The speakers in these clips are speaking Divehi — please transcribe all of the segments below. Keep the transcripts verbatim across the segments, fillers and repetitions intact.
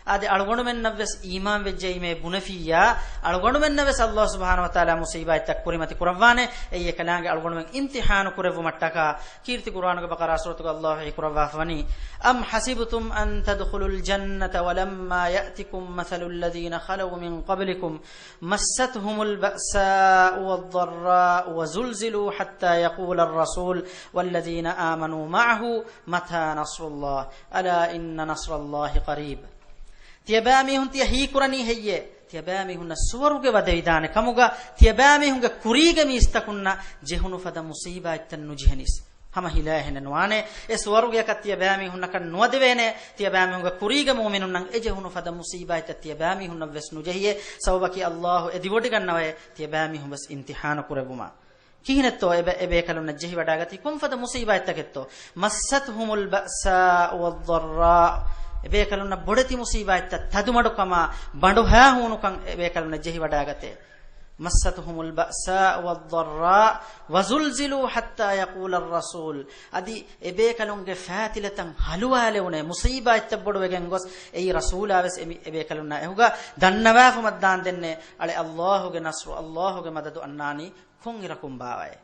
އާދެ، އަޅުގަނޑުމެންނަށްވެސް އީމާން ވެއްޖެއީމޭ ބުނެފިއްޔާ، އަޅުގަނޑުމެންނަށްވެސް ﷲ ސުބްޙާނަހޫ ވަތަޢާލާ މުޞީބާތްތައް ކުރިމަތި ކުރައްވާނެ. އެއީ އެކަލާނގެ އަޅުގަނޑުމެން އިމްތިޙާނު ކުރެއްވުމަށްޓަކާ. ކީރިތި ޤުރުއާނުގެ ބަޤަރާ ސޫރަތުގެ ﷲ ވަޙީ ކުރައްވާފަ ވަނީ، أم حسبتم أن تدخلوا الجنة ولما يأتكم مثل الذين خلوا من قبلكم مستهم البأساء والضراء وزلزلوا حتى يقول الرسول والذين آمنوا معه متى نصر الله ألا إن نصر الله قريب. ތިޔަބައިމީހުން ތިޔަ ހީކުރަނީ ހެއްޔޭ؟ ތިޔަބައިމީހުންނަށް ސުވަރުގެ ވަދެވިދާނެ ކަމުގަ ތިޔަބައިމީހުންގެ ކުރީގެ މީސްތަކުންނަށް ޖެހުނު ފަދަ މުޞީބާތްތައް ނުޖެހެނީސް. ހަމަ ހިލާ ހެނެއް ނުވާނެ. އެ ސުވަރުގެއަކަށް ތިޔަބައިމީހުންނަކަށް ނުވަދެވޭނެ. ތިޔަބައިމީހުންގެ ކުރީގެ މުއުމިނުންނަށް އެ ޖެހުނު ފަދަ މުޞީބާތްތައް ތިޔަބައިމީހުންނަށް ވެސް ނުޖެހިއޭ. ސަބަބަކީ ﷲ އެދިވޮޑިގަންނަވައޭ ތިޔަބައިމީހުން ވެސް އިމްތިޙާނު ކުރެއްވުމަށް. ކިހިނެއްތޯ އެބޭ-، އެބޭކަލުންނަށް ޖެހިވަޑައިގަތީ؟ ކޮންފަދަ މުޞީބާތްތަކެއްތޯ؟ مستهم البأساء والضراء. އެބޭކަލުންނަށް ބޮޑެތި މުޞީބާތްތައް، ތަދުމަޑުކަމާ، ބަނޑުހާ ހޫނުކަން އެބޭކަލުންނަށް ޖެހިވަޑައިގަތޭ. مستهم البأساء والضراء وزلزلوا حتى يقول الرسول. އަދި އެބޭކަލުންގެ ފާތިލަތައް ހަލުވާލެވުނޭ، މުޞީބާތްތައް ބޮޑުވެގެން ގޮސް، އެއީ ރަސޫލާ ވެސް އެމި-، އެބޭކަލުންނާ އެހުގަ ދަންނަވާފަ މައްދާން ދެންނޭ، އަޅެ ﷲ ގެ ނަޞްރު، ﷲ ގެ މަދަދު އަންނާނީ ކޮންއިރަކުން ބާވައޭ؟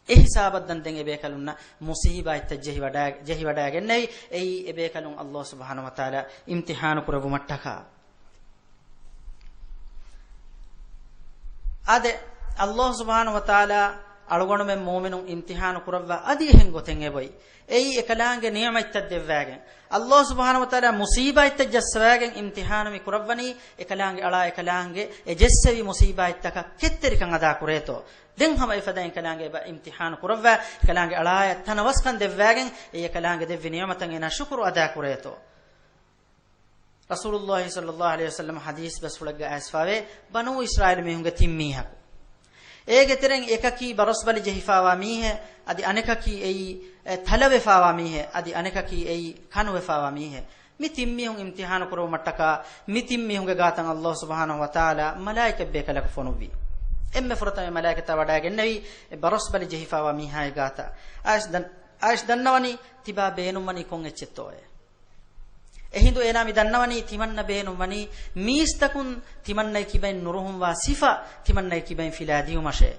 އެ ހިސާބަށް ދަން ދެން އެބޭކަލުންނަށް މުޞީބާތްތައް ޖެހިވަޑައި-، ޖެހިވަޑައިގެންނެވި. އެއީ އެބޭކަލުން ﷲ ސުބްޙާނަހޫ ވަތަޢާލާ އިމްތިޙާނު ކުރެއްވުމަށްޓަކާ. އާދެ، ﷲ ސުބްޙާނަހޫ ވަތަޢާލާ އަޅުގަނޑުމެން މުއުމިނުން އިމްތިޙާނު ކުރައްވާ އަދި އެހެން ގޮތެއް އެބޮތް. އެއީ އެކަލާނގެ ނިޢުމަތްތައް ދެއްވާގެން. ﷲ ސުބްޙާނަހޫ ވަތަޢާލާ މުޞީބާތްތައް ޖައްސަވާގެން އިމްތިޙާނު މި ކުރައްވަނީ، އެކަލާނގެ އަޅާ އެކަލާނގެ އެ ޖެއްސެވި މުޞީބާތްތަކަށް ކެތްތެރިކަން އަދާ ކުރޭތޯ. ދެން ހަމަ އެފަދައިން އެކަލާނގެ އެބަ އިމްތިޙާނު ކުރައްވާ، އެކަލާނގެ އަޅާޔަށް ތަނަވަސްކަން ދެއްވާގެން، އެ އެކަލާނގެ ދެއްވި ނިޢުމަތަށް އޭނާ ޝުކުރު އަދާ ކުރޭތޯ. ރަސޫލުﷲ ޞައްލަﷲ ޢަލައިހި ވަސައްލަމަ ޙަދީޘް ބަސްފުޅެއްގަ އައިސްފާވޭ، ބަނޫ އިސްރާއީލު މީހުންގެ ތިން މީހަކު. އޭގެ ތެރެއިން އެކަކީ ބަރޮސްބަލި ޖެހިފާވާ މީހެއް، އަދި އަނެކަކީ އެއީ، އެ، ތަލަވެފާވާ މީހެއް، އަދި އަނެކަކީ އެއީ ކަނުވެފާވާ މީހެއް. މި ތިން މީހުން އިމްތިޙާނު ކުރެވުމަށްޓަކާ، މި ތިން މީހުންގެ ގާތަށް ﷲ ސުބްޙާނަހޫ ވަތަޢާލާ މަލާއިކަތް ބޭކަލަކު ފޮނުއްވި. އެންމެ ފުރަތަމަ މަލާއިކަތާ ވަޑައިގެންނެވީ އެ ބަރޮސްބަލި ޖެހިފާވާ މީހާގެ ގާތަށް. އައިސް ދަން-، އައިސް ދަންނަވަނީ ތިބާ ބޭނުންވަނީ ކޮން އެއްޗެއްތޯއޭ. އެހިނދު އޭނާ މި ދަންނަވަނީ ތިމަންނަ ބޭނުންވަނީ މީސްތަކުން ތިމަންނައި ކިބައިން ނުރުހުންވާ ސިފަ ތިމަންނައި ކިބައިން ފިލާދިޔުމަށޭ.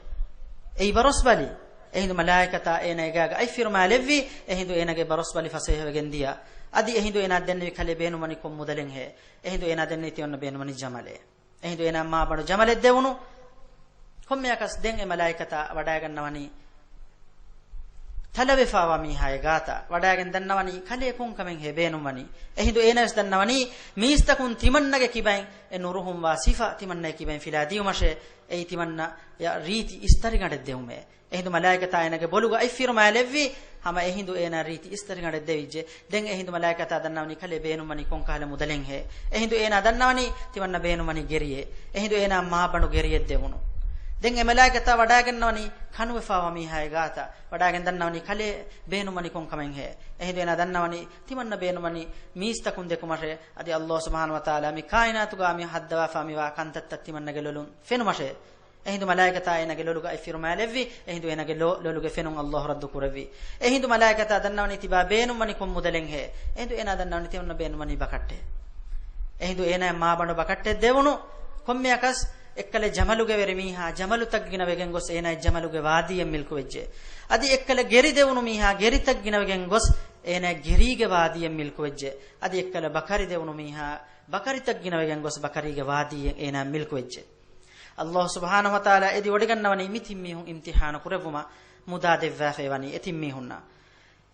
އެއީ ބަރޮސްބަލި. އެހިނދު މަލާއިކަތާ އޭނާ އެގާގަ އަތްފިރުމާލެއްވި. އެހިނދު އޭނާގެ ބަރޮސްބަލި ފަސޭހަވެގެން ދިޔަ. އަދި އެހިނދު އޭނާ ދެންނެވި ކަލޭ ބޭނުންވަނީ ކޮން މުދަލެއްހޭ؟ އެހިނދު އޭނާ ދެންނެވި ތިމަންނަ ބޭނުންވަނީ ޖަމަލޭ. އެހިނދު އޭނާ މާބަނޑު ޖަމަލެއް ދެވުނު. ކޮންމެއަކަސް ދެން އެ މަލާއިކަތާ ވަޑައިގަންނަވަނީ ތަލަވެފާވާ މީހާގެ ގާތަށް. ވަޑައިގެން ދަންނަވަނީ ކަލޭ ކޮން ކަމެއްހޭ ބޭނުންވަނީ. އެހިނދު އޭނާވެސް ދަންނަވަނީ މީސްތަކުން ތިމަންނަގެ ކިބައިން އެ ނުރުހުންވާ ސިފަ ތިމަންނަގެ ކިބައިން ފިލާދިޔުމަށޭ. އެއީ ތިމަންނަޔަށް ރީތި އިސްތަށިގަނޑެއް ދެވުމޭ. އެހިނދު މަލާއިކަތާ އޭނާގެ ބޮލުގަ އަތްފިރުމާލެއްވި. ހަމަ އެހިނދު އޭނާ ރީތި އިސްތަށިގަނޑެއް ދެވިއްޖެ. ދެން އެހިނދު މަލާއިކަތާ ދަންނަވަނީ ކަލޭ ބޭނުންވަނީ ކޮންކަހަލަ މުދަލެއްހޭ. އެހިނދު އޭނާ ދަންނަވަނީ ތިމަންނަ ބޭނުންވަނީ ގެރިއެއް. އެހިނދު އޭނާ މާބަނޑު ގެރިއެއް ދެވުނު. ދެން އެ މަލާއިކަތާ ވަޑައިގަންނަވަނީ ކަނުވެފާވާ މީހާގެ ގާތަށް. ވަޑައިގެން ދަންނަވަނީ ކަލޭ ބޭނުންވަނީ ކޮން ކަމެއްހޭ. އެހިނދު އޭނާ ދަންނަވަނީ ތިމަންނަ ބޭނުންވަނީ މީސްތަކުން ދެކުމަށޭ. އަދި ﷲ ސުބްޙާނަހޫ ވަތަޢާލާ މި ކާއިނާތުގަ މި ހައްދަވާފާ މިވާ ކަންތައްތައް ތިމަންނަގެ ލޮލުން ފެނުމަށޭ. އެހިނދު މަލާއިކަތާ އޭނާގެ ލޮލުގަ އަތްފިރުމާލެއްވި. އެހިނދު އޭނާގެ ލޯ-، ލޮލުގެ ފެނުން ﷲ ރައްދު ކުރެއްވި. އެހިނދު މަލާއިކަތާ ދަންނަވަނީ ތިބާ ބޭނުންވަނީ ކޮން މުދަލެއްހޭ. އެހިނދު އޭނާ ދަންނަވަނީ ތިމަންނަ ބޭނުންވަނީ ބަކައްޓެއް. އެހިނދު އޭނާ މާބަނޑު ބަކައްޓެއް ދެވުނު. ކޮންމެއަކަސް އެއްކަލަ ޖަމަލުގެ ވެރި މީހާ ޖަމަލުތައް ގިނަވެގެން ގޮސް އޭނާ ޖަމަލުގެ ވާދީއެއް މިލްކުވެއްޖެ. އަދި އެއްކަލަ ގެރި ދެވުނު މީހާ ގެރިތައް ގިނަވެގެން ގޮސް އޭނާ ގެރީގެ ވާދީއެއް މިލްކުވެއްޖެ. އަދި އެއްކަލަ ބަކަރި ދެވުނު މީހާ ބަކަރިތައް ގިނަވެގެން ގޮސް ބަކަރީގެ ވާދީއެއް އޭނާ މިލްކުވެއްޖެ. ﷲ ސުބްޙާނަހޫ ވަތަޢާލާ އެދިވޮޑިގަންނަވަނީ މި ތިން މީހުން އިމްތިޙާނު ކުރެއްވުމަށް މުދާ ދެއްވާފައި ވަނީ އެ ތިން މީހުންނަށް.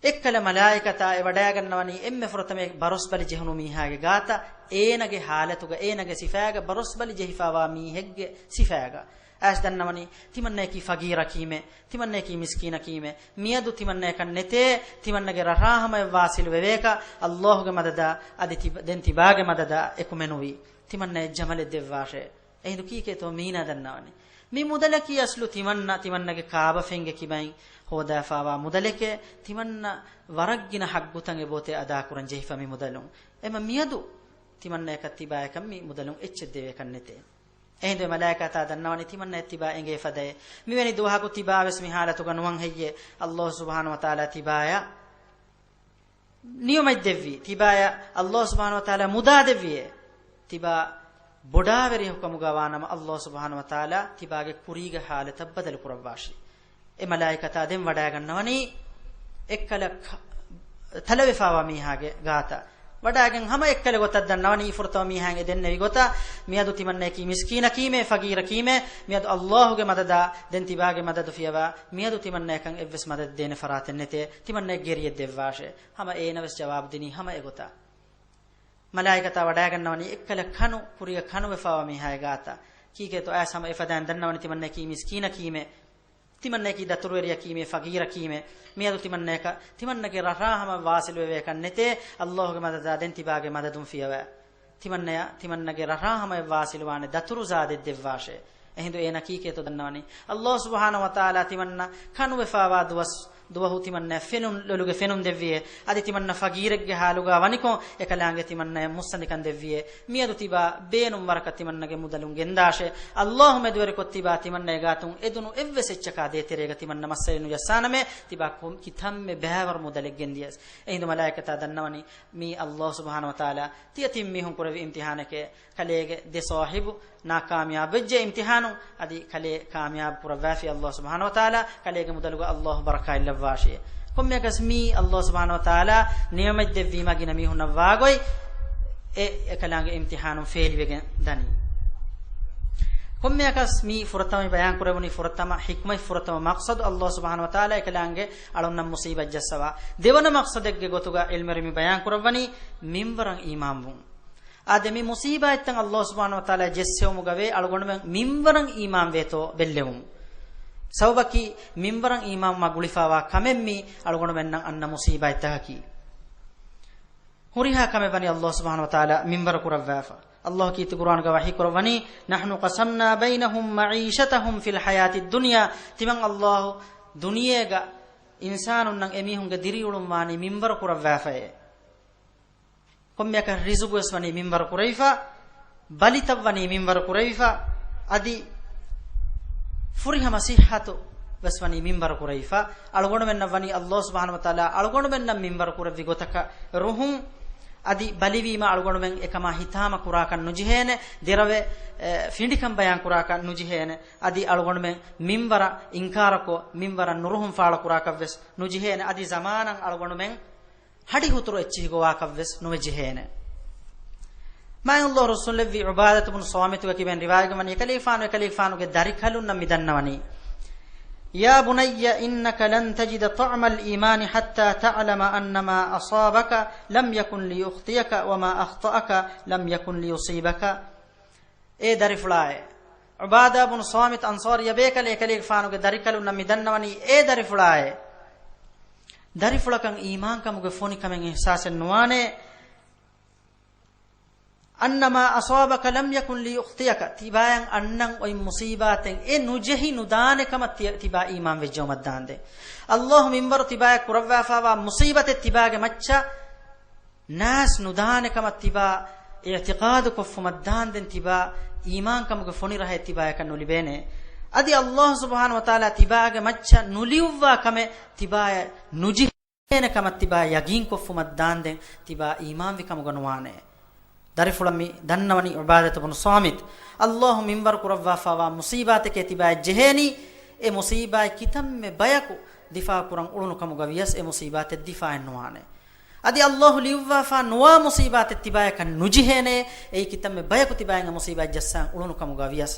އެއްކަލަ މަލާއިކަތާ އެ ވަޑައިގަންނަވަނީ އެންމެ ފުރަތަމަ ބަރޮސްބަލި ޖެހުނު މީހާގެ ގާތަށް އޭނަގެ ޙާލަތުގަ އޭނަގެ ސިފައިގަ ބަރޮސްބަލި ޖެހިފާވާ މީހެއްގެ ސިފައިގަ. އައިސް ދަންނަވަނީ ތިމަންނަޔަކީ ފަގީރަކީމެ، ތިމަންނަޔަކީ މިސްކީނަކީމެ، މިއަދު ތިމަންނަޔަކަށް ނެތޭ، ތިމަންނަގެ ރަށްރާ ހަމަޔަށް ވާސިލު ވެވޭކަށް ﷲ ގެ މަދަދާ އަދި ތިބ-، ދެން ތިބާގެ މަދަދާ އެކު މެނުވީ. ތިމަންނަޔަށް ޖަމަލެއް ދެއްވާށޭ. އެހިނދު ކީކޭތޯ މީނާ ދަންނަވަނީ؟ މި މުދަލަކީ އަސްލު ތިމަންނަ، ތިމަންނަގެ ކާބަފެންގެ ކިބައިން ހޯދާފާވާ މުދަލެކޭ، ތިމަންނަ ވަރަށް ގިނަ ޙައްޤުތައް އެބޯތޭ އަދާކުރަން ޖެހިފަ މި މުދަލުން. އެމަ މިއަދު ތިމަންނަޔަކަށް ތިބާޔަކަށް މި މުދަލުން އެއްޗެއް ދެވޭކަށް ނެތޭ. އެހިނދު އެ މަލާއިކަތާ ދަންނަވަނީ ތިމަންނަޔަށް ތިބާ އެނގޭ ފަދައޭ. މިވެނި ދުވަހަކު ތިބާވެސް މި ޙާލަތުގަ ނުވަން ހެއްޔޭ؟ ﷲ ސުބްޙާނަހޫ ވަތަޢާލާ ތިބާޔަށް ނިޢުމަތް ދެއްވީ، ތިބާޔަށް ﷲ ސުބްޙާނަހޫ ވަތަޢާލާ މުދާ ދެއްވިއޭ. ތިބާ ބޮޑާވެރިޔަކު ކަމުގަ ވާނަމަ، ﷲ ސުބްޙާނަހޫ ވަތަޢާލާ ތިބާގެ ކުރީގެ ޙާލަތަށް ބަދަލު ކުރައްވާށި. އެ މަލާއިކަތާ ދެން ވަޑައިގަންނަވަނީ އެއްކަލަ ތަލަވެފާވާ މީހާގެ ގާތަށް. ވަޑައިގެން ހަމަ އެއްކަލަ ގޮތަށް ދަންނަވަނީ ފުރަތަމަ މީހާއަށް އެ ދެންނެވި ގޮތަށް، މިއަދު ތިމަންނަޔަކީ މިސްކީނަކީމޭ، ފަގީރަކީމޭ، މިއަދު ﷲ ގެ މަދަދާ ދެން ތިބާގެ މަދަދު ފިޔަވާ، މިއަދު ތިމަންނަޔަކަށް އެއްވެސް މަދަދެއް ދޭނެ ފަރާތެއް ނެތޭ، ތިމަންނަޔަށް ގެރިއެއް ދެއްވާށޭ. ހަމަ އޭނަ ވެސް ޖަވާބު ދިނީ ހަމަ އެގޮތަށް. މަލާއިކަތާ ވަޑައިގަންނަވަނީ އެއްކަލަ ކަނު، ކުރީގަ ކަނުވެފާވާ މީހާގެ ގާތަށް. ކީކޭތޯ އައިސް ހަމަ އެފަދައިން ދަންނަވަނީ ތިމަންނަޔަކީ މިސްކީނަކީމޭ، ތިމަންނަޔަކީ ދަތުރުވެރިޔަކީމޭ، ފަގީރަކީމޭ. މިއަދު ތިމަންނަޔަކަށް ތިމަންނަގެ ރަށްރާ ހަމަ ވާސިލުވެވޭކަށް ނެތޭ، ﷲ ގެ މަދަދާ ދެން ތިބާގެ މަދަދުން ފިޔަވާ. ތިމަންނަޔަށް ތިމަންނަގެ ރަށްރާ ހަމަޔަށް ވާސިލުވާނެ ދަތުރު ޒާދެއް ދެއްވާށޭ. އެހިނދު އޭނަ ކީކޭތޯ ދަންނަވަނީ؟ ﷲ ސުބްޙާނަހޫ ވަތަޢާލާ ތިމަންނަ ކަނުވެފާވާ ދުވަސް، ދުވަހު ތިމަންނަޔަށް ފެނުން، ލޮލުގެ ފެނުން ދެއްވިއޭ. އަދި ތިމަންނަ ފަގީރެއްގެ ޙާލުގަ ވަނިކޮށް، އެކަލާނގެ ތިމަންނަޔަށް މުއްސަނދިކަން ދެއްވިއޭ. މިއަދު ތިބާ ބޭނުން ވަރަކަށް ތިމަންނަގެ މުދަލުން ގެންދާށޭ. ﷲ މެދުވެރިކޮށް ތިބާ ތިމަންނަ އެގާތުން އެދުނު އެއްވެސް އެއްޗަކާ ދޭތެރޭގަ ތިމަންނަ މައްސަލަ ނުޖައްސާނަމޭ، ތިބާ ކޮ-، ކިތަންމެ ބައިވަރު މުދަލެއް ގެންދިޔަސް. އެހިނދު މަލާއިކަތާ ދަންނަވަނީ މީ ﷲ ސުބްޙާނަހޫ ވަތަޢާލާ ތިޔަތިން މީހުން ކުރެއްވި އިމްތިޙާނެކޭ. ކަލޭގެ ދެ ސާހިބު ނާކާމިޔާބުވެއްޖެ އިމްތިޙާނު، އަދި ކަލޭ ކާމިޔާބު ކުރައްވާފި ﷲ ސުބްޙާނަހޫ ވަތަޢާލާ، ކަލޭގެ މުދަލުގަ ﷲ ބަރަކާތް ލައްވާށޭ. ކޮންމެއަކަސް މީ ﷲ ސުބްޙާނަހޫ ވަތަޢާލާ ނިޢުމަތް ދެއްވީމާ ގިނަ މީހުންނަށް ވާގޮތް އެ އެކަލާނގެ އިމްތިޙާނުން ފޭލިވެގެން ދަނީ. ކޮންމެއަކަސް މީ ފުރަތަމަ ބަޔާން ކުރެވުނީ ފުރަތަމަ ޙިކްމަތް، ފުރަތަމަ މަޤްޞަދު، ﷲ ސުބްޙާނަހޫ ވަތަޢާލާ އެކަލާނގެ އަޅުންނަށް މުޞީބަތް ޖައްސަވާ. ދެވަނަ މަޤްޞަދެއްގެ ގޮތުގަ ޢިލްމުވެރިން މި ބަޔާން ކުރައްވަނީ މިންވަރަށް އީމާންވުން. އާދެ، މި މުޞީބާތްތައް ﷲ ސުބްޙާނަހޫ ވަތަޢާލާ ޖެއްސެވުމުގަވޭ އަޅުގަނޑުމެން މިންވަރަށް އީމާންވޭތޯ ބެއްލެވުން. ސަބަބަކީ މިންވަރަށް އީމާންވުމާ ގުޅިފާވާ ކަމެއް މީ އަޅުގަނޑުމެންނަށް އަންނަ މުޞީބާތްތަކަކީ. ހުރިހާ ކަމެއް ވަނީ ﷲ ސުބްޙާނަހޫ ވަތަޢާލާ މިންވަރު ކުރައްވާފަ. ﷲ ކީރިތި ޤުރްއާނުގަ ވަޙީ ކުރައްވަނީ، "نحن قسمنا بينهم معيشتهم في الحياة الدنيا." ތިމަން ﷲ ދުނިޔޭގަ އިންސާނުންނަށް އެމީހުންގެ ދިރިއުޅުން ވާނީ މިންވަރު ކުރައްވާފައޭ. ކޮންމެއަކަށް ރިޒުގު ވެސް ވަނީ މިންވަރު ކުރެވިފަ، ބަލިތައް ވަނީ މިންވަރު ކުރެވިފަ، އަދި ފުރިހަމަ ޞިއްޙަތު ވެސް ވަނީ މިންވަރު ކުރެވިފަ. އަޅުގަނޑުމެންނަށް ވަނީ ﷲ ސުބްޙާނަހޫ ވަތަޢާލާ އަޅުގަނޑުމެންނަށް މިންވަރު ކުރެއްވި ގޮތަކަށް ރުހުން، އަދި ބަލިވީމަ އަޅުގަނޑުމެން އެކަމާ ހިތާމަ ކުރާކަށް ނުޖެހޭނެ، ދެރަވެ، އެ، ފިނޑިކަން ބަޔާން ކުރާކަށް ނުޖެހޭނެ، އަދި އަޅުގަނޑުމެން މިންވަރަށް އިންކާރަކޮށް، މިންވަރަށް ނުރުހުން ފާޅު ކުރާކަށް ވެސް ނުޖެހޭނެ، އަދި ޒަމާނަށް އަޅުގަނޑުމެން ހަޑި ހުތުރު އެއްޗިހި ގޮވާކަށް ވެސް ނުވެ ޖެހޭނެ. މާތް ﷲ ރުއްސުންލެއްވި ޢުބާދަތު ބުނު ޞާމިތުގެ ކިބައިން ރިވާޔަތް ވަނީ، އެކަލޭގެފާނު، އެކަލޭގެފާނުގެ ދަރިކަލުންނަށް މި ދަންނަވަނީ، "يا بني إنك لن تجد طعم الإيمان حتى تعلم أن ما أصابك لم يكن ليخطئك وما أخطأك لم يكن ليصيبك." އޭ ދަރިފުޅާއޭ. ޢުބާދާ ބުނު ޞާމިތު އަންޞާރީ ބޭކަލެއް، އެކަލޭގެފާނުގެ ދަރިކަލުންނަށް މި ދަންނަވަނީ، އޭ ދަރިފުޅާއޭ. ދަރިފުޅަކަށް އީމާންކަމުގެ ފޮނިކަމެއް އިޙްސާސެއް ނުވާނޭ. "أن ما أصابك لم يكن ليخطئك." ތިބާޔަށް އަންނަން އޮތް މުޞީބާތެއް އެ ނުޖެހި ނުދާނެ ކަމަށް ތި-، ތިބާ އީމާން ވެއްޖައުމަށް ދާންދެން. ﷲ މިންވަރު ތިބާޔަށް ކުރައްވާފާވާ މުޞީބަތެއް ތިބާގެ މައްޗަށް ނާސް ނުދާނެ ކަމަށް ތިބާ އިޢްތިޤާދު ކޮށްފުމަށް ދާންދެން ތިބާ އީމާންކަމުގެ ފޮނި ރަހެއް ތިބާޔަކަށް ނުލިބޭނެ. އަދި ﷲ ސުބްޙާނަހޫ ވަތަޢާލާ ތިބާގެ މައްޗަށް ނުލިޔުއްވާ ކަމެއް ތިބާޔަށް ނުޖެހޭނެ ކަމަށް ތިބާ ޔަގީންކޮށްފުމަށް ދާންދެން ތިބާ އީމާންވި ކަމުގަ ނުވާނެ. ދަރިފުޅަށް މި ދަންނަވަނީ ޢުބާދަތު ބުނު ޞާމިތު، ﷲ މިންވަރު ކުރައްވާފާވާ މުޞީބާތެކޭ ތިބާޔަށް ޖެހޭނީ، އެ މުޞީބާތް ކިތަންމެ ބަޔަކު ދިފާޢު ކުރަން އުޅުނު ކަމުގަ ވިޔަސް އެ މުޞީބާތެއް ދިފާޢެއް ނުވާނެ. އަދި ﷲ ލިޔުއްވާފާ ނުވާ މުޞީބާތެއް ތިބާޔަކަށް ނުޖެހޭނެ، އެއީ ކިތަންމެ ބަޔަކު ތިބާޔަށް އެ މުޞީބާތް ޖައްސާން އުޅުނު ކަމުގަ ވިޔަސް.